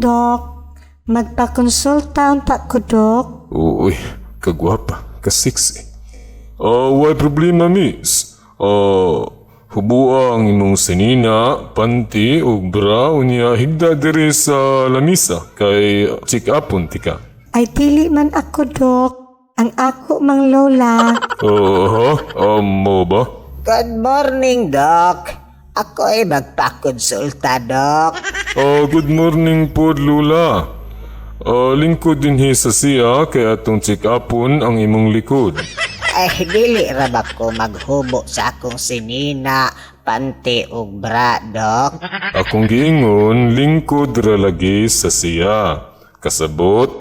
Doc. Magpakonsulta unta ko, Doc. Uy, kagwapa, ka-sexy. Oh, way problema, miss. Oh, hubua ang imong sinina, panty ug bra, unya higda diri sa lamisa kay check upon tika. Ay, dili man ako, Doc. Ang ako mang lola. Oh, ha? Mo ba? Good morning, Doc. Ako ay magpakonsulta, Doc. Oh, good morning po, Lola. Oh, lingkod dinhi sa siya kay atong check upon ang imong likod. Ay, dili ra ba ko maghubo sa akong sinina, panty ug bra, Doc? Akong giingon, lingkod ra lagi sa siya. Kasabot?